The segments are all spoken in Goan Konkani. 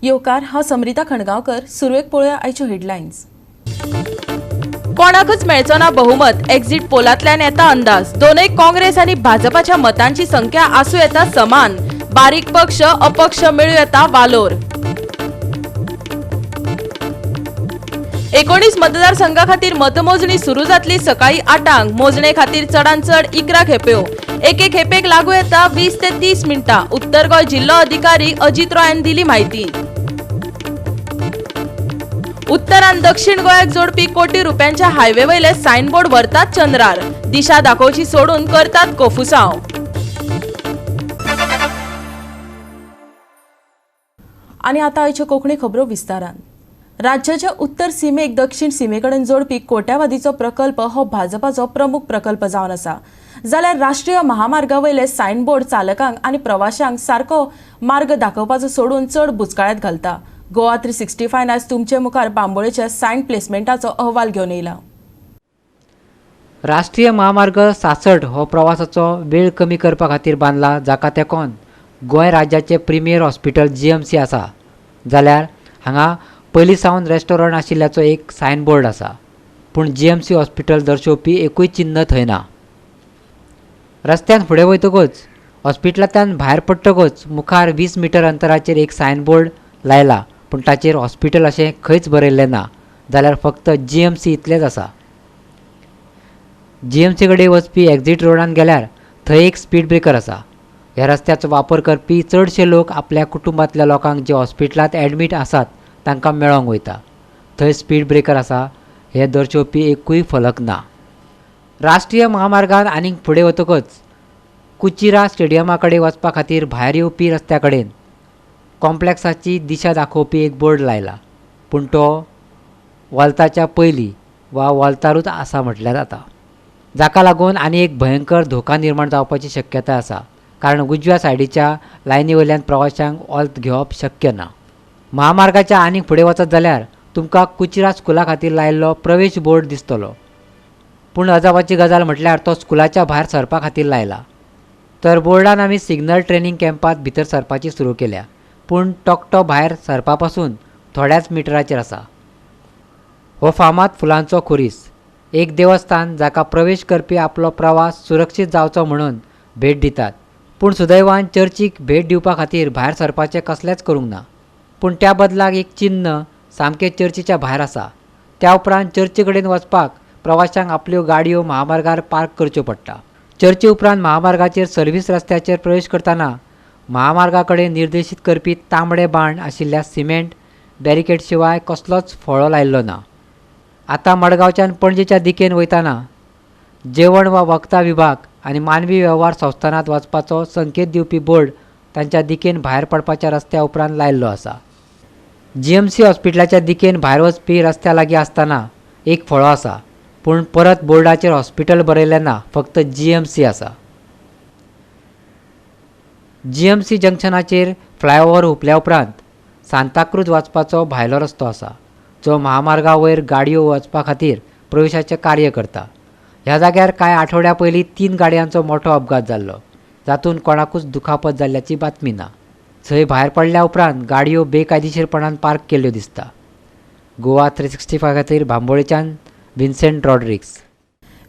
येवकार, हांव समरिता खणगांवकर. सुरवेक पळोवया आयच्यो हेडलायन्स. कोणाकच मेळचो ना बहुमत, एक्झिट पोलांतल्यान येता अंदाज. दोनय काँग्रेस आनी भाजपाच्या मतांची संख्या आसूं येता समान. बारीक पक्ष अपक्ष मेळूं येता वालोर. 19 मतदारसंघा खातीर मतमोजणी सुरू जातली सकाळी 8. मोजणे खातीर चडान चड 11 खेप्यो. एके खेपेक लागू येता 20 ते 30 मिनटां. उत्तर गोंय जिल्लो अधिकारी अजित रॉयान दिली म्हायती. उत्तर आनी दक्षिण गोंयाक जोडपी कोटी रुपयांच्या हायवे वयले सायनबोर्ड व्हरतात चंद्रार. दिशा दाखोवची सोडून करतात कोफुसांव. आनी आतां आयच्यो कोंकणी खबरो विस्तारान. राज्याच्या उत्तर सीमेक दक्षिण सीमेकडेन जोडपी कोट्यावादीचो प्रकल्प हो भाजपाचो प्रमुख प्रकल्प जावन आसा. जाल्यार राष्ट्रीय महामार्गा वयले सायनबोर्ड चालकांक आनी प्रवाशांक सारको मार्ग दाखोवपाचो सोडून चड बुचकाळ्यांत घालता. गोवा 365 आज तुमचे मुखार बांबोळेच्या सायन प्लेसमेंटाचो अहवाल घेवन येयला. राष्ट्रीय महामार्ग 66 हो प्रवासाचो वेळ कमी करपा खातीर बांदला, जाका तेंकोन गोंय राज्याचे प्रिमियर हॉस्पिटल GMC आसा. जाल्यार हांगा पयलीं सावन रेस्टॉरंट आशिल्ल्याचो एक सायनबोर्ड आसा, पूण GMC hospital दर्शोवपी एकूय चिन्न थंय ना. रस्त्यान फुडें वयतकच हॉस्पिटलांतल्यान भायर पडटकच मुखार 20 मिटर अंतराचेर एक सायनबोर्ड लायला, पूण ताचेर हॉस्पिटल अशें खंयच बरयल्लें ना, जाल्यार फक्त GMC इतलेंच आसा. GMC कडेन वचपी एक्झीट रोडान गेल्यार थंय एक स्पीड ब्रेकर आसा. ह्या रस्त्याचो वापर करपी चडशे लोक आपल्या कुटुंबांतल्या लोकांक जे हॉस्पिटलांत एडमीट आसात तांकां मेळोंक वयता. थंय स्पीड ब्रेकर आसा हें दर्शोवपी एकूय फलक ना. राष्ट्रीय महामार्गान आनीक फुडें वतकच कुचिरा स्टेडियमा कडेन वचपा खातीर भायर येवपी रस्त्या कडेन कॉम्प्लेक्साची दिशा दाखोवपी एक बोर्ड लायला, पूण तो वॉल्ताच्या पयलीं वा वॉल्तारूच आसा म्हटल्यार जाता, जाका लागून आनी एक भयंकर धोका निर्माण जावपाची शक्यताय आसा, कारण उजव्या सायडीच्या लायनी वयल्यान प्रवाशांक वॉल्त घेवप शक्य ना. महामार्गाच्या आनीक फुडें वचत जाल्यार तुमकां कुचिरा स्कुला खातीर लायिल्लो प्रवेश बोर्ड दिसतलो, पूण अजापाची गजाल म्हटल्यार तो स्कुलाच्या भायर सरपा खातीर लायला. तर बोर्डान आमी सिग्नल ट्रेनींग कॅम्पांत भितर सरपाची सुरू केल्या, पूण तकटो भायर सरपा पासून थोड्याच मिटराचेर आसा. हो फामाद फुलांचो खुरीस, एक देवस्थान जाका प्रवेश करपी आपलो प्रवास सुरक्षीत जावचो म्हणून भेट दितात, पूण सुदैवान चर्चीक भेट दिवपा खातीर भायर सरपाचें कसलेंच करूंक ना. पूण त्या बदलाक एक चिन्न सामकें चर्चीच्या भायर आसा. त्या उपरांत चर्ची कडेन वचपाक प्रवाशांक आपल्यो गाडयो महामार्गार पार्क करच्यो पडटा. चर्ची उपरांत महामार्गाचेर सर्व्हीस रस्त्याचेर प्रवेश करतना महामार्गा कडेन निर्देशीत करपी तांबडे बाण आशिल्ल्या सिमेंट बॅरिकेड शिवाय कसलोच फळो लायिल्लो ना. आतां मडगांवच्यान पणजेच्या दिकेन वयतना जेवण वा वखदां विभाग आनी मानवी वेव्हार संस्थानांत वचपाचो संकेत दिवपी बोर्ड तांच्या दिकेन भायर पडपाच्या रस्त्या उपरांत लायिल्लो आसा. GMC हॉस्पिटलाच्या दिकेन भायर वचपी रस्त्या लागीं आसतना एक फळो आसा, पूण परत बोर्डाचेर हॉस्पिटल बरयलें ना, फक्त GMC आसा. GMC जंक्शनाचेर फ्लायओव्हर हुपल्या उपरांत सांताक्रूज वचपाचो भायलो रस्तो आसा, जो महामार्गा वयर गाडयो वचपा खातीर प्रवेशाचें कार्य करता. ह्या जाग्यार कांय आठवड्या पयलीं 3 गाडयांचो मोठो अपघात जाल्लो, जातूंत कोणाकूच दुखापत जाल्ल्याची बातमी ना. थंय भायर पडल्या उपरांत गाडयो बेकायदेशीरपणान पार्क केल्ल्यो दिसता. गोवा 365 खातीर बांबोळेच्यान विन्सेंट रॉड्रिग्स.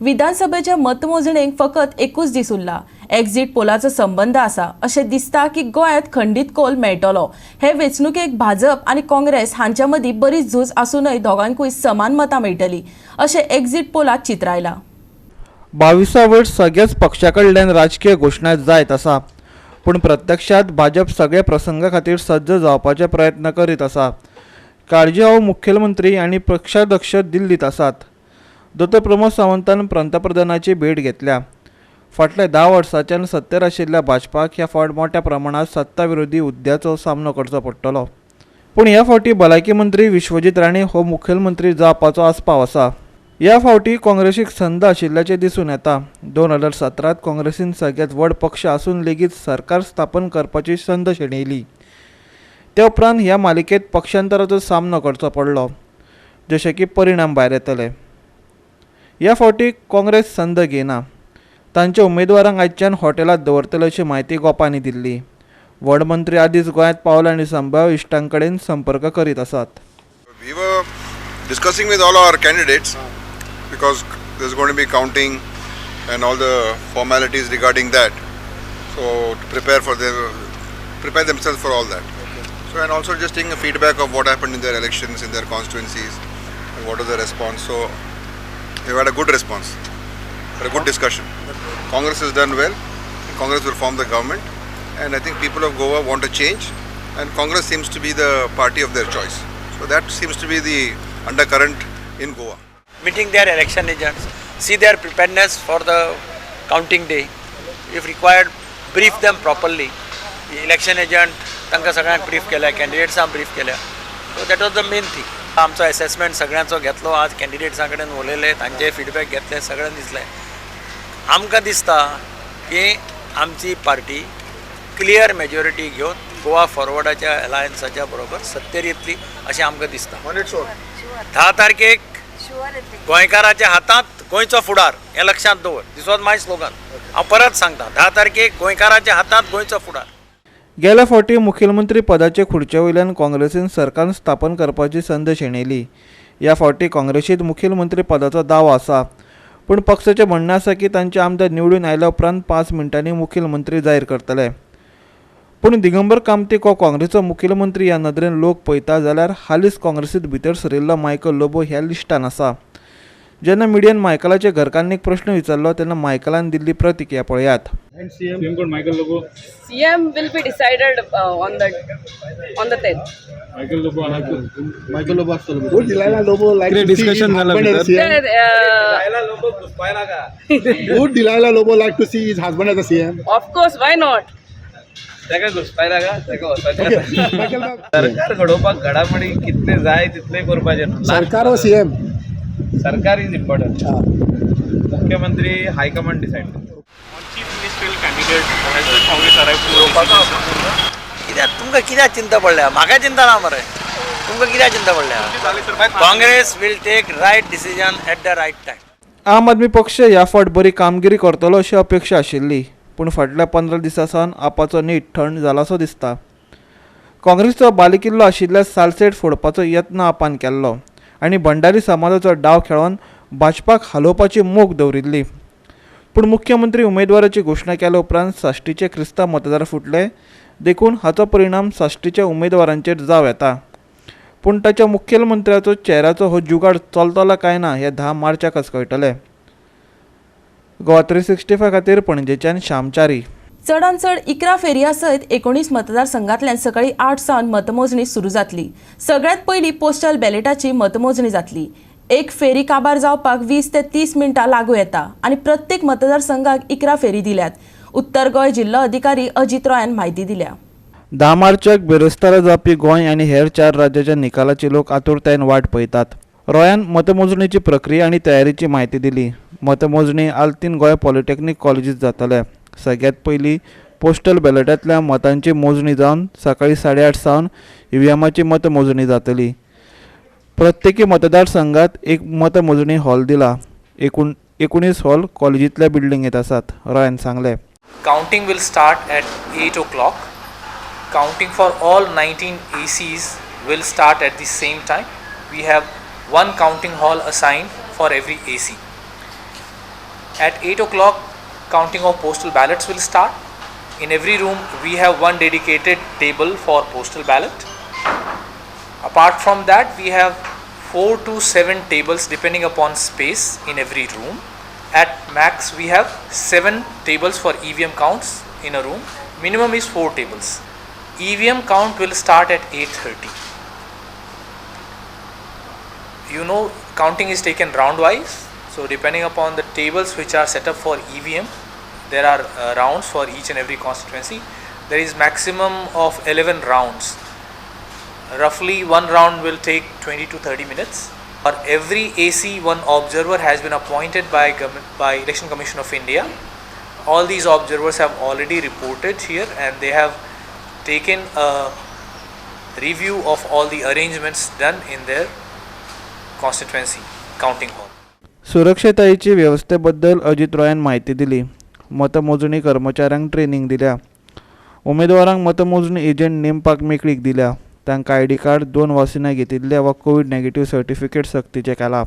विधानसभेच्या मतमोजणेक फकत 1 दीस उरला. एक्झिट पोलाचो संबंद आसा अशें दिसता की गोंयांत खंडीत कोल मेळटलो. हे वेंचणुकेक भाजप आनी काँग्रेस हांच्या मदीं बरीच झूज आसूनय दोगांकूय समान मतां मेळटली अशें एक्झिट पोलात चित्रायलां. 22 वयर सगळ्याच पक्षा कडल्यान राजकीय घोशणा जायत आसा, पूण प्रत्यक्षांत भाजप सगळे प्रसंगा खातीर सज्ज जावपाचे प्रयत्न करीत आसा. काळजी हो मुखेलमंत्री आनी पक्षाध्यक्ष दिल्लींत आसात. दोतोर प्रमोद सावंतान पंतप्रधानाची भेट घेतल्या. फाटल्या 10 वर्सांच्यान सत्तेर आशिल्ल्या भाजपाक ह्या फावट मोठ्या प्रमाणांत सत्ता विरोधी हुद्द्याचो सामनो करचो पडटलो, पूण ह्या फावटी भलायकी मंत्री विश्वजीत राणे हो मुखेलमंत्री जावपाचो आस्पाव आसा. ह्या फावटी काँग्रेसीक संद आशिल्ल्याचें दिसून येता. 2017 काँग्रेसीन सगळ्यांत व्हड पक्ष आसून लेगीत सरकार स्थापन करपाची संद शेणयली. त्या उपरांत ह्या मालिकेंत पक्षांतराचो सामनो करचो पडलो, जशें की परिणाम भायर येतले. ह्या फावटी काँग्रेस संद घेयना. तांच्या उमेदवारांक आयच्यान हॉटेलांत दवरतले अशी म्हायती गोपांनी दिल्ली. व्हड मंत्री आदींच गोंयांत पावला आनी संभाव्य इश्टां कडेन संपर्क करीत आसात. We were discussing with all our candidates because there's going to be counting and all the formalities regarding that. So to prepare themselves for all that. So and also just taking a feedback of what happened in their elections, in their constituencies, and what was the response. So they've had a good response, had a good discussion. Congress has done well. Congress will form the government, and I think people of Goa want a change, and Congress seems to be the party of their choice. So that seems to be the undercurrent in Goa. Meeting their election agents, see their preparedness for the counting day. If required, brief them properly. The election agent, तांकां सगळ्यांक ब्रीफ केल्या, कॅन्डिडेट्सांक ब्रीफ केल्या. So that was the main thing. आमचो एसेसमेंट सगळ्यांचो घेतलो, आज कॅन्डिडेट्सां कडेन उलयले, तांचे फिडबॅक घेतले, सगळें दिसलें. आमकां दिसता की आमची पार्टी क्लियर मेजॉरिटी घेवन गोवा फॉरवर्डाच्या अलायन्साच्या बरोबर सत्तेर येतली अशें आमकां दिसता. 10 तारखेक गोंयकाराच्या हातांत गोंयचो फुडार हें लक्षांत दवर. This was my slogan. हांव परत सांगता, 10 तारखेक गोंयकाराच्या हातांत गोंयचो फुडार. गेल्या फावटी मुखेलमंत्री पदाचे खुर्चे वयल्यान काँग्रेसीन सरकार स्थापन करपाची संद शेणयली. ह्या फावटी काँग्रेसीत मुखेलमंत्री पदाचो दावो आसा, पूण पक्षाचें म्हणणें आसा की तांचे आमदार निवडून आयल्या उपरांत 5 मिनटांनी मुखेलमंत्री जाहीर करतले. पूण दिगंबर कामतीक हो काँग्रेसचो मुखेलमंत्री ह्या नदरेन लोक पळयता जाल्यार हालींच काँग्रेसीत भितर सरिल्लो मायकल लोबो ह्या लिस्टान आसा. जेन्ना मिडियान मायकलाचे घरकान्नीक प्रश्न विचारलो तेन्ना मायकलान दिल्ली प्रतिक्रिया पळयात. CM will be decided on the 10th. Michael Lobo. Michael Lobo. Would Delilah Lobo like to see his husband as a CM? Would Delilah Lobo like to see his husband as a CM? Of course, why not? ताका घुसपायला का? ताका सरकार घडोवपाक घडामोडी कितले जाय तितले करपाचें. सरकार व CM? सरकार is important. मुख्यमंत्री हायकमांड डिसायड. कित्याक तुमकां कित्याक चिंता पडल्या? म्हाका चिंता ना मरे, तुमकां कित्याक चिंता पडल्या? Congress will take right decision at the right time. Aam Aadmi पक्ष ह्या फावट बरी कामगिरी करतलो अशी अपेक्षा आशिल्ली, पूण फाटल्या 15 दिसां सावन आपाचो नीट थंड जालासो दिसता. काँग्रेसचो बालेकिल्लो आशिल्ल्या सालसेट फोडपाचो यत्न आपान केल्लो आनी भंडारी समाजाचो डाव खेळोवन भाजपाक हालोवपाची मोख दवरिल्ली. पूण मुख्यमंत्री उमेदवाराची घोशणा केल्या उपरांत साश्टीचे क्रिस्तांव मतदार फुटले, देखून हाचो परिणाम साश्टीच्या उमेदवारांचेर जावं येता. पूण ताच्या मुखेलमंत्र्याचो चेहऱ्याचो हो जुगाड चलतलो काय ना हें 10 मार्चाकच कळटलें. गोवा 365 खातीर पणजेच्यान श्यामचारी. चडांत चड 11 फेरया सयत 19 मतदारसंघांतल्यान सकाळी 8 सावन मतमोजणी सुरू जातली. सगळ्यांत पयलीं पोस्टल बॅलेटाची मतमोजणी जातली. एक फेरी काबार जावपाक 20 ते 30 मिनटां लागू येता आनी प्रत्येक मतदारसंघाक 11 फेरी दिल्यात. उत्तर गोंय जिल्लो अधिकारी अजित रॉयान म्हायती दिल्या. 10 मार्चाक बिरेस्तारा जावपी गोंय आनी हेर 4 राज्याच्या निकालाची लोक आतुरतायेन वाट पळयतात. रॉयान मतमोजणीची प्रक्रिया आनी तयारीची म्हायती दिली. मतमोजणी आल्तीन गोंय पॉलिटेक्नीक कॉलेजीत जातले. सगळ्यांत पयलीं पोस्टल बॅलेटांतल्या मतांची मोजणी जावन सकाळी 8:30 सावन ईव्हीएमाची मतमोजणी जातली. प्रत्येकी मतदारसंघात एक मतमोजणी हॉल दिला. एकूण 19 हॉल कॉलेजींतल्या बिल्डिंगेत आसात, रॉयान सांगलें. Counting will start at 8 o'clock. Counting for all 19 ACs will start at the same time. We have one counting hall assigned for every AC. At 8 o'clock, counting of postal ballots will start. In every room, we have one dedicated table for postal ballot. Apart from that, we have 4 to 7 tables depending upon space in every room. At max, we have 7 tables for EVM counts in a room. Minimum is 4 tables. EVM count will start at 8:30. You know, counting is taken round wise. So depending upon the tables which are set up for EVM, there are rounds for each and every constituency. There is maximum of 11 rounds. Roughly one round will take 20 to 30 minutes. For every AC, one observer has been appointed by Election Commission of India. All these observers have already reported here and they have taken a review of all the arrangements done in their constituency counting hall. सुरक्षतायेची व्यवस्थेबद्दल अजित रॉयान म्हायती दिली. मतमोजणी कर्मचाऱ्यांक ट्रेनिंग दिल्या. उमेदवारांक मतमोजणी एजंट नेमपाक मेकळीक दिल्या. तांकां आयडी कार्ड, 2 वासिनां घेतिल्ले वा कोवीड नेगेटिव्ह सर्टिफिकेट सक्तीचें केलां.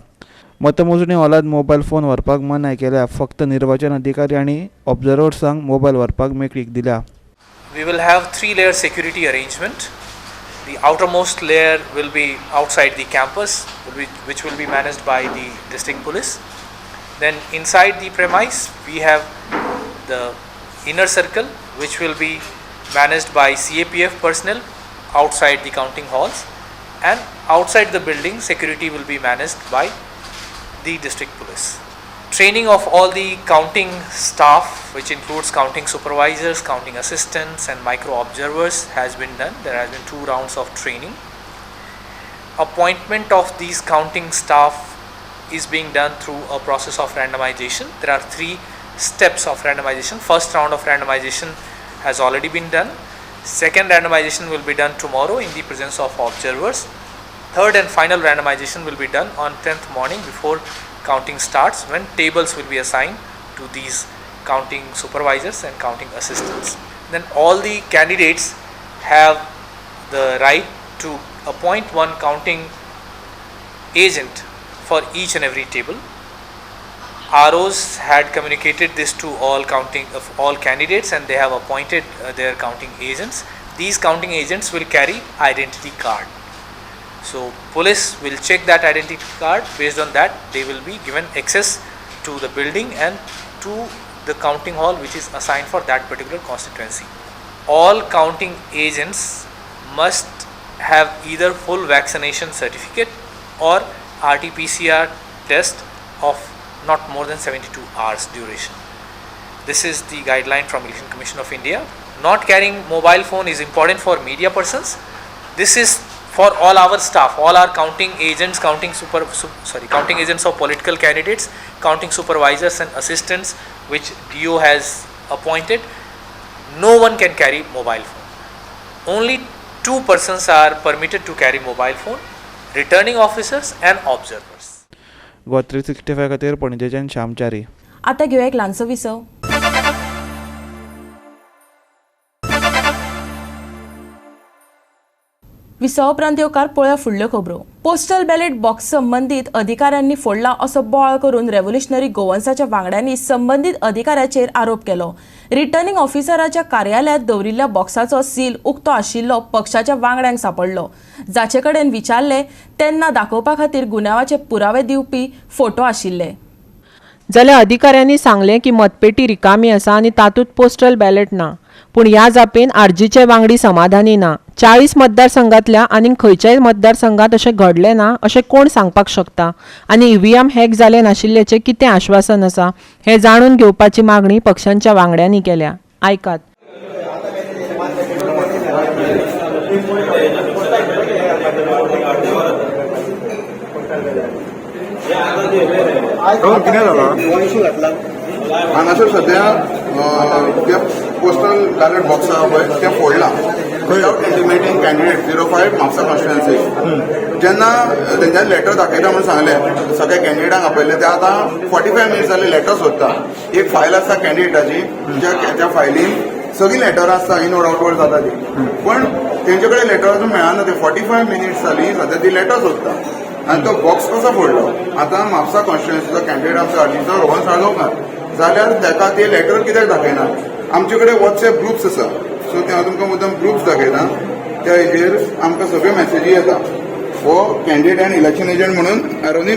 मतमोजणी हॉलांत मोबायल फोन व्हरपाक मनाय केल्या. फक्त निर्वाचन अधिकारी आनी ऑब्जर्वर्सांक मोबायल व्हरपाक मेकळीक दिल्या. We will have 3-layer security arrangement. The outermost layer will be outside the campus, which will be managed by the district police. Then inside the premise we have the inner circle, which will be managed by CAPF personnel outside the counting halls, and outside the building security will be managed by the district police. Training of all the counting staff, which includes counting supervisors, counting assistants and micro observers, has been done. There has been 2 rounds of training. Appointment of these counting staff is being done through a process of randomization. There are 3 steps of randomization. First round of randomization has already been done. Second randomization will be done tomorrow in the presence of observers. Third and final randomization will be done on 10th morning before counting starts, when tables will be assigned to these counting supervisors and counting assistants. Then all the candidates have the right to appoint one counting agent for each and every table. ROs had communicated this to all counting of all candidates, and they have appointed their counting agents. These counting agents will carry identity card. So police will check that identity card. Based on that, they will be given access to the building and to the counting hall which is assigned for that particular constituency. All counting agents must have either full vaccination certificate or RT-PCR test of not more than 72 hours duration. This is the guideline from Election Commission of India. Not carrying mobile phone is important for media persons. This is for all our staff, all our counting agents, counting agents of political candidates, counting supervisors and assistants which DO has appointed. No one can carry mobile phone. Only 2 persons are permitted to carry mobile phone, returning officers and observers. Goa 365 खातीर पणजेच्यान श्यामचारी. आता घेवया एक ल्हानसो विसव. विसवा उपरांत येवकार पळोवया फुडल्यो खबरो. पोस्टल बॅलेट बॉक्स संबंदीत अधिकाऱ्यांनी फोडला असो बोवाळ करून रेव्होल्युशनरी गोवन्साच्या वांगड्यांनी संबंदीत अधिकाऱ्याचेर आरोप केलो. रिटर्निंग ऑफिसराच्या कार्यालयांत दवरिल्ल्या बॉक्साचो सील उक्तो आशिल्लो पक्षाच्या वांगड्यांक सांपडलो. जाचे कडेन विचारले तेन्ना दाखोवपा खातीर गुन्यांवाचे पुरावे दिवपी फोटो आशिल्ले. जाल्यार अधिकाऱ्यांनी सांगलें की मतपेटी रिकामी आसा आनी तातूंत पोस्टल बॅलेट ना. पूण ह्या जापेन आरजीचे वांगडी समाधानी ना. 40 मतदारसंघातल्या आनीक खंयच्याय मतदारसंघात अशें घडलें ना अशें कोण सांगपाक शकता आनी ईव्हीएम हॅक जालें नाशिल्ल्याचें कितें आश्वासन आसा हें जाणून घेवपाची मागणी पक्षांच्या वांगड्यांनी केल्या. आयकात. कितें जाला हांगासर सद्या ते पोस्टल बॅलेट बॉक्स आहा पळय तें फोडलां without intimating candidate 05 Mapusa constituency. जेन्ना तेंच्यांनी लेटर दाखयता म्हणून सांगलें सगळ्या कॅन्डिडेटांक आपयलें, ते आतां 45 मिनिट्स जाले लेटर सोदता. एक फायल आसता कॅन्डिडेटाची, त्या फायलीन सगळीं लेटरां आसता, इनवर्ड आउटवर्ड जाता ती, पण तेंचे कडेन लेटर अजून मेळना. ते 45 मिनिट्स जाली सद्या ती लेटर सोदता आनी तो बॉक्स कसो फोडलो. आतां म्हापसा कॉन्स्टिट्युएन्सीचो कॅन्डिडेट आमचो अर्जीचो रोहन साळगांवकार, जाल्यार ताका ते लेटर कित्याक दाखयना. आमचे कडेन वॉट्सएप ग्रुप्स आसा, सो ते हांव तुमकां मुद्दम ग्रुप्स दाखयता, त्या हेजेर आमकां सगळ्यो मॅसेजी येता. हो कॅन्डिडेट आनी इलेक्शन एजंट म्हणून आरोनी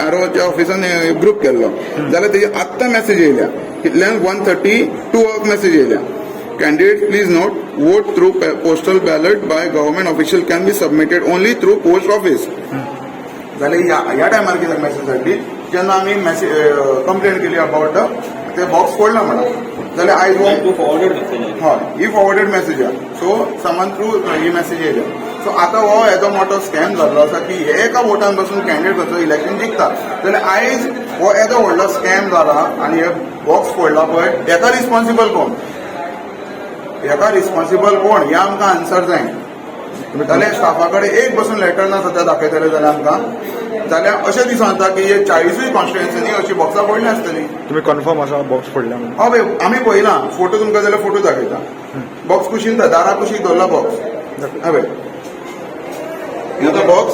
आरोच्या ऑफिसान ग्रुप केल्लो, जाल्यार तेजी आत्तां मॅसेज येयल्या कितल्यान 1:32 मॅसेज येयल्या. Candidates please note, vote through postal ballot by government official can be submitted only through post office. जाल्यार ह्या टायमार कित्याक मॅसेज धाडली जेन्ना आमी मॅसेज कंप्लेन केली अबावट ते बॉक्स फोडला म्हणून, जाल्यार आयज हय ही फॉरवर्डेड मॅसेज आहा. सो सामान थ्रू ही मॅसेज येयल्या. सो आतां हो येदो मोठो स्कॅम जाल्लो आसा की हे एका वोटान बसून कॅन्डिडेट कसो इलेक्शन जिखता. जाल्यार आयज हो येदो व्हडलो स्कॅम जाला आनी हे बॉक्स फोडला पळय, हेका रिस्पॉन्सिबल कोण, हेका रिस्पॉन्सिबल कोण हे आमकां आन्सर जाय. जाल्यार स्टाफा कडेन एक बसून लेटर ना सद्या दाखयतले जाल्यार आमकां जाल्यार अशें दिसून येता की हे 40 कॉन्स्टिट्युएन्सीनी अशी बॉक्सां फोडल्या आसतली. तुम्ही कन्फर्म आसा बॉक्स फोडल्या म्हणून? हय, आमी पळयलां, फोटो तुमकां जाल्यार फोटो दाखयता. बॉक्स कुशीन दारा कुशीक दवरला बॉक्स. हय, आतां बॉक्स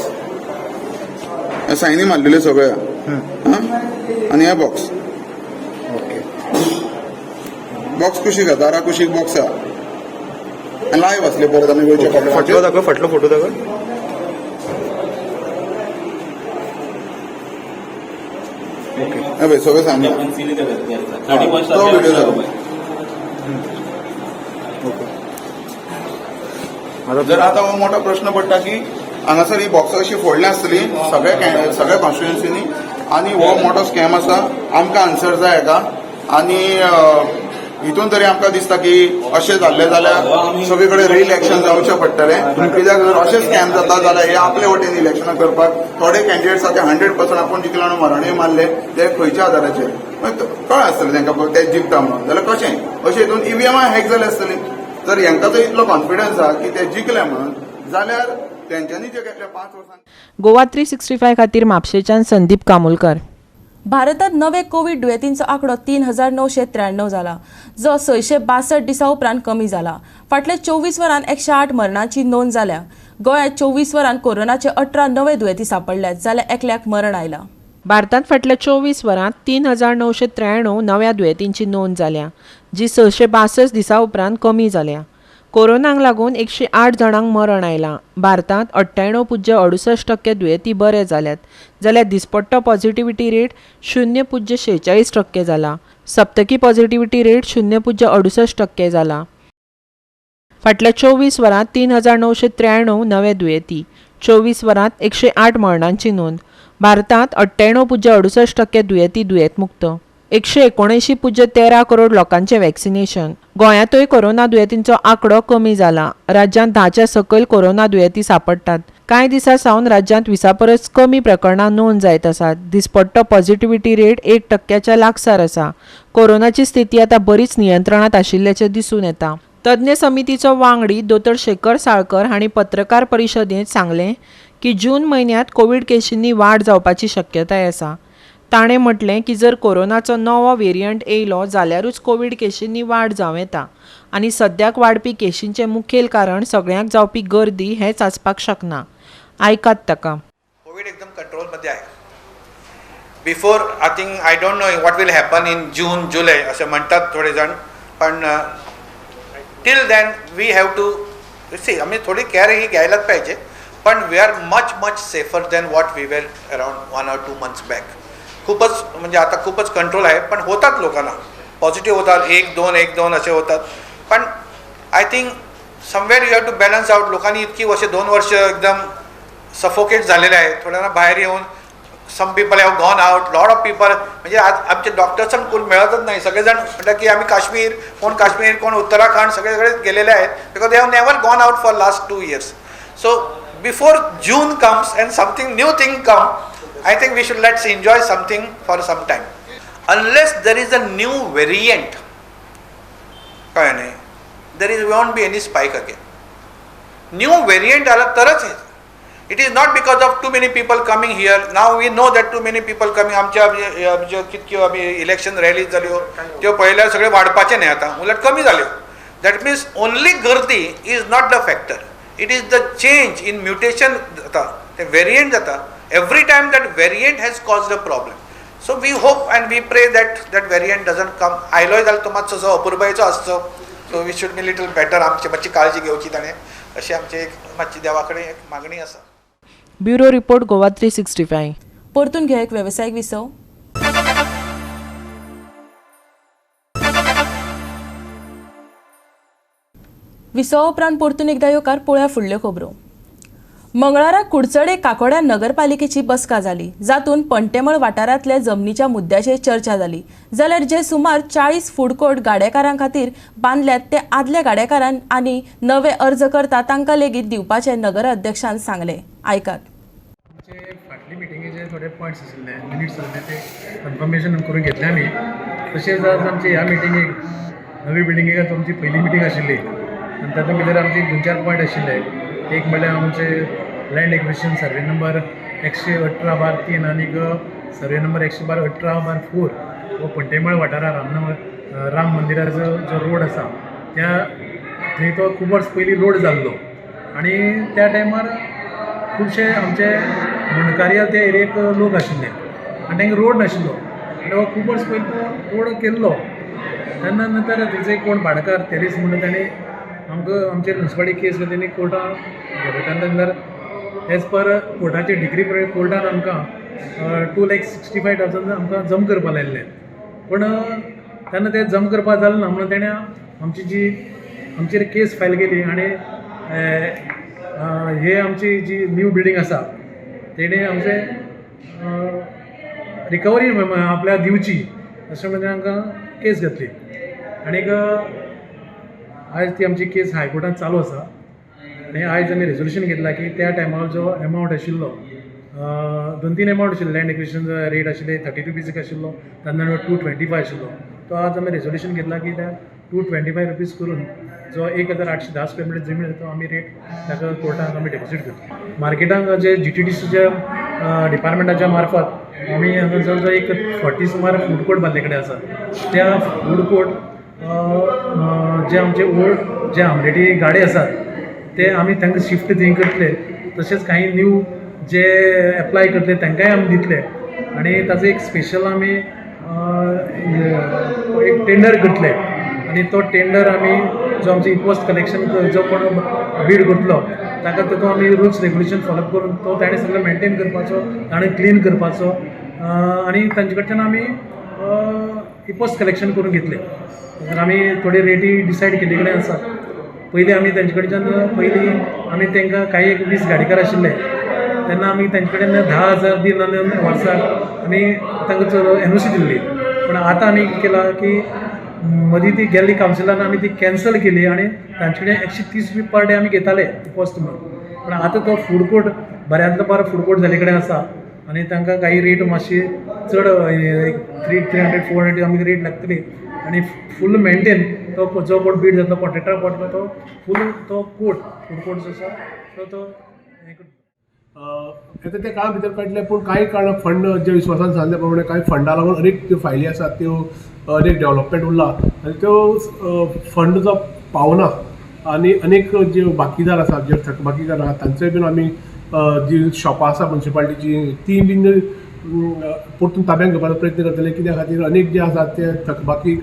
सायनी मारलेले सगळ्या आनी हे बॉक्स बॉक्स कुशीक आहा, दारा कुशीक बॉक्स आहा. लायव्ह आसले परत आमी गोंयच्या. फाटलो दाखय, फाटलो फोटो दाखय. हय, सगळें सामने तो व्हिडिओ दाखय. जर आतां हो मोठो प्रश्न पडटा की हांगासर ही बॉक्सां अशी फोडल्या आसतली सगळ्या कॉन्स्टिट्युएन्सीनी आनी हो मोठो स्कॅम आसा. आमकां आन्सर जाय हाका. आनी हितून तरी आमकां दिसता की अशें जाल्लें जाल्यार सगळे कडेन रिइलेक्शन जावचें पडटलें. कित्याक जर अशें स्कॅम जाता जाल्यार हे आपले वटेन इलेक्शनां करपाक थोडे कॅन्डिडेट्स आसा ते 100% आपूण जिखला म्हणून मरणूय मारले, ते खंयच्या आदाराचेर कळ्ळें आसतलें तांकां ते जिखता म्हणून. जाल्यार कशें अशें हितून ईव्हीएमाय हॅक जाले आसतली. जर हेंकां जर इतलो कॉन्फिडन्स आसा की ते जिखले म्हणून जाल्यार तेंच्यांनी जे घेतले 5 वर्सां. गोवा 365 खातीर म्हापशेच्यान संदीप कामुलकर. भारतात नवे कोविड दुयेंतींचो आंकडो 3993 जाला, जो 662 दिसां उपरांत कमी जाला. फाटल्या 24 वरांत 108 मरणांची नोंद जाल्या. गोंयांत 24 वरांत कोरोनाचे 18 नवे दुयेंती सांपडल्यात, जाल्यार एकल्याक मरण आयलां. भारतांत फाटल्या 24 वरांत 3993 नव्या दुयेंतींची नोंद जाल्या, जी 662 दिसां उपरांत कमी जाल्या. कोरोनाक लागून 108 जाणांक मरण आयलां. भारतांत 98.68% दुयेंती बरे जाल्यात, जाल्यार दिसपट्टो पॉझिटिव्हिटी रेट 0.46% जाला. सप्तकी पॉझिटिव्हिटी रेट 0.68% जाला. फाटल्या 24 वरांत 3993 नवे दुयेंती, 24 वरांत 108 मरणांची नोंद. भारतांत 98.68% दुयेंती दुयेंतमुक्त. 179.13 करोड लोकांचें वॅक्सिनेशन. गोंयांतूय कोरोना दुयेंतींचो आंकडो कमी जाला. राज्यांत 10च्या सकयल कोरोना दुयेंती सांपडटात. कांय दिसां सावन राज्यांत 20 परस कमी प्रकरणां नोंद जायत आसात. दिसपट्टो पॉझिटिव्हिटी रेट 1%च्या लागसार आसा. कोरोनाची स्थिती आतां बरीच नियंत्रणांत आशिल्ल्याचें दिसून येता. तज्ञ समितीचो वांगडी दोतोर शेखर साळकर हांणी पत्रकार परिशदेंत सांगलें की जून म्हयन्यांत कोवीड केशींनी वाड जावपाची शक्यताय आसा. ताणें म्हटलें की जर कोरोनाचो नवो वेरियंट येयलो जाल्यारूच कोवीड केशींनी वाड जावं येता आनी सद्याक वाडपी केशींचें मुखेल कारण सगळ्यांक जावपी गर्दी हेंच आसपाक शकना. आयकात ताका. कोविड एकदम कंट्रोलमध्ये आहे. Before I think I don't know what will happen in June July असे म्हणतात थोडे जण, पण till then we have to see. आम्ही थोडी केअर ही घ्यायलाच पाहिजे, पण we are much much safer than what we were around 1 or 2 months back. खूपच म्हणजे आता खूपच कंट्रोल आहे, पण होतात लोकांना पॉझिटिव्ह होतात, 1-2 1-2 असे होतात. पण I think somewhere you have to balance out. लोकांनी इतकी वर्ष 2 वर्ष एकदम सफोकेट झालेले आहे, थोड्यांना बाहेर येऊन some people have gone out, lot of people. म्हणजे आज आमचे डॉक्टर्स पण कोण मिळतच नाही, सगळेजण म्हणतात की आम्ही काश्मीर, कोण काश्मीर कोण उत्तराखंड सगळीकडे गेलेले आहेत, because they have never gone out for last 2 years. So before June comes and something new thing come, I think we should let's enjoy something for some time. Unless there is a new variant, there is won't be any spike again. New variant आला तरच. It is not because of too many people coming here. Now we know that too many people coming. आमच्या कितक्यो आमी इलेक्शन रॅलीज जाल्यो त्यो पळयल्यार सगळे वाडपाचे न्ही, आतां उलट कमी जाल्यो. That means only गर्दी is not the factor. It is the change in mutation जाता, ते वेरियंट जाता. Every time that variant has caused a problem. So we hope and we pray that that variant doesn't come. आयलोय जाल्यार तो मातसो अपुरबायेचो आसचो. So we should be little better. आमची मातशी काळजी घेवची ताणें, अशी आमची एक मातशी देवा कडेन एक मागणी आसा. Bureau report, Goa 365. परतून घेया एक वेवसायीक विसव. विसवा उपरांत परतून एकदा येवकार पळोवया फुडल्यो खबरो. मंगळारा कुडचडे काकोड्या नगरपालिकेची बसका जाली, जातून पंटेमळ वाठारांतल्या जमनीच्या मुद्द्याचेर चर्चा जाली. जाल्यार जे सुमार 40 फूड कोर्ट गाडेकारां खातीर बांदल्यात ते आदल्या गाडेकारांक आनी नवे अर्ज करता तांकां लेगीत दिवपाचें नगराध्यक्षान सांगलें. आयकात. आमचे फाटले मिटिंगेचे थोडे पॉयंट्स आशिल्ले, मिनिट्स आशिल्ले, ते कन्फर्मेशन करून घेतले आमी. तशेंच आज आमचे ह्या मिटिंगेक नवी बिल्डिंगेक आमची पयली मिटींग आशिल्ली आनी तातूंत भितर आमचे 2-4 पॉयंट आशिल्ले. एक म्हणल्यार आमचे लँड एक्विजिशन सर्वे नंबर 118/3 आनी सर्वे नंबर 118/4 हो पंटेमळ वाठारार राम मंदिराचो जो रोड आसा त्या थंय तो खूब वर्स पयलीं रोड जाल्लो आनी त्या टायमार खुबशे आमचे मुंडकारिया त्या एरियेक लोक आशिल्ले आनी तांकां रोड नाशिल्लो आनी हो खूब वर्स पयलीं तो रोड केल्लो. तेन्ना नंतर थंयचे कोण भाडकार तेलीस म्हणून ताणें आमकां आमचेर म्युनिसिपालिटी केस तेणी कोर्टान गेलो. तेन्ना नंतर एज पर कोर्टाची डिग्री प्रमाणे कोर्टान आमकां 2,65,000 आमकां जमा करपाक लायिल्ले, पूण तेन्ना ते जमा करपाक जालें ना म्हणून तेणें आमची जी आमचेर केस फायल केली आनी हे आमची जी न्यू बिल्डींग आसा तेणें आमचे रिकवरी आपल्याक दिवची अशें म्हणून आमकां केस घातली आनीक आयज ती आमची केस हायकोर्टांत चालू आसा. आनी आयज आमी रेजोल्युशन घेतला की त्या टायमार जो एमावंट आशिल्लो 2-3 एमावंट आशिल्लो, लँड एक्विजिशन रेट आशिल्ले 30 रुपीज आशिल्लो, तेन्ना 225 आशिल्लो, तो आज आमी रेजोल्युशन घेतला की त्या 225 रुपीज करून जो 1810 स्क्वेअर मिटर जमीन आसा तो आमी रेट ताका कोर्टाक आमी डेपोजीट करता. मार्केटांक जे GTDCच्या डिपार्टमेंटाच्या मार्फत आमी हांगा जवळ जवळ एक 40 सुमार फूड कोर्ट बांदले कडेन आसा. त्या फूड कोर्ट जे आमचे ओल्ड जे आमलेटी गाडी आसात ते आमी तांकां शिफ्ट थंय करतले, तशेंच कांय न्यू जे एप्लाय करतले तांकांय आमी दितले आनी ताचो एक स्पेशल आमी एक टेंडर करतले आनी तो टेंडर आमी जो आमचो इपॉस्ट कलेक्शन जो कोण बीड करतलो ताका तातूंत आमी रुल्स रेगुलेशन फॉलोअप करून तो ताणें सगळें मेनटेन करपाचो, ताणें क्लीन करपाचो आनी तांचे कडच्यान आमी इपॉस्ट कलेक्शन करून घेतले. तर आमी थोडी रेटी डिसायड केल्ले कडेन आसा. पयलीं आमी तांचे कडच्यान पयलीं आमी तांकां कांय एक 20 गाडीकार आशिल्ले तेन्ना आमी तांचे कडेन 10,000 दिवन वर्साक आमी तांकां NOC दिल्ली, पूण आतां आमी केलां की मदीं ती गेल्ली कावन्सिलान आमी ती कॅन्सल केली आनी तांचे कडेन 130 रुपया पर डे आमी घेताले इपॉस्ट म्हणून, पूण आतां तो फूड कोर्ट बऱ्यांतलो बरो फूड कोर्ट जाल्ले कडेन आसा आनी तांकां कांय रेट मातशी चड 300-400 आमी रेट लागतली आनी फूल मेनटेन तो जो कोण बीड जातलो कॉन्ट्रेक्टर पडलो तो फूल तो कोर्ट फूड कोर्ट जो आसा तो तो आतां त्या काळा भितर कळटलें. पूण कांय कारणां फंड जे विश्वासान सांगले प्रमाणे कांय फंडा लागून अनेक त्यो फायली आसात त्यो अनेक डेवलपमेंट उरला आनी त्यो फंड जो पावना आनी अनेक जे बाकीदार आसात जे थकबाकीदार आसात तांचोय बीन आमी जी शॉपां आसा म्युनिसिपालिटीची ती बीन परतून ताब्यांत घेवपाचो प्रयत्न करतले. कित्या खातीर अनेक जे आसात ते थकबाकी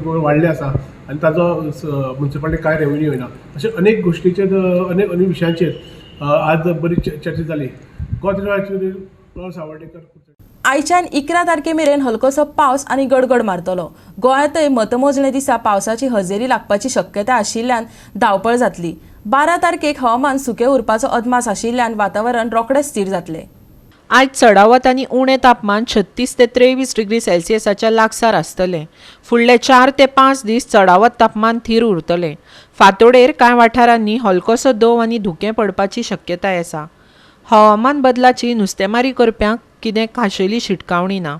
वाडले आसा आनी ताजो म्युनिसिपालिटी कांय रेवेन्यू येना. अशे अनेक गोश्टीचेर अनेक अनेक विशयांचेर आज बरी चर्चा जाली. सावर्डेकर. आयच्यान 11 तारखे मेरेन हलकोसो पावस आनी गडगड मारतलो. गोंयांतय मतमोजणे दिसा पावसाची हजेरी लागपाची शक्यता आशिल्ल्यान धांवपळ जातली. 12 तारखेक हवामान सुकें उरपाचो अदमास आशिल्ल्यान वातावरण रोखडें स्थिर जातलें. आयज चडावत आनी उणें तापमान 36 ते 23 डिग्री सेल्सियसाच्या लागसार आसतलें. फुडले 4 ते 5 दीस चडावत तापमान थीर उरतलें. फांतोडेर कांय वाठारांनी हलकोसो दंव आनी धुकें पडपाची शक्यताय आसा. हवामान बदलाची नुस्तेमारी करप्यांक कितें खाशेली शिटकावणी ना.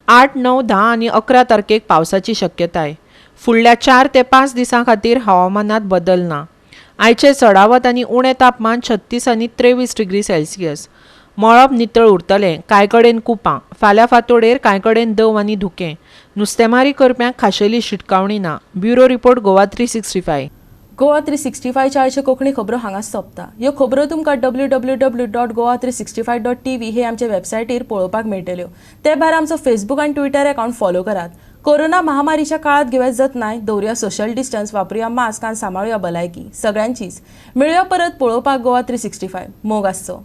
8, 9, 10 आनी 11 तारखेक पावसाची शक्यताय. फुडल्या 4 ते 5 दिसां खातीर हवामानांत बदल ना. आयचें चडावत आनी उणें तापमान 36 आनी 23 डिग्री सेल्सियस. मळब नितळ उरतलें. कांय कडेन कुपां. फाल्यां फांतोडेर कांय कडेन दंव आनी धुकें. नुस्तेमारी करप्यांक खाशेली शिटकावणी ना. Bureau report, Goa 365. Goa 365च्या आयच्यो कोंकणी खबरो हांगाच सोंपता. ह्यो खबरो तुमकां www.goa365.tv हे आमचे वेबसायटीर पळोवपाक मेळटल्यो. ते भायर आमचो फेसबूक आनी ट्विटर अकावंट फॉलो करात. कोरोना महामारीच्या काळात घेवया जतनाय, दवरुया सोशल डिस्टन्स, वापरुया मास्क आनी सांबाळुया भलायकी. सगळ्यांचीच मेळुया परत पळोवपाक गोवा 365. मोग आसचो.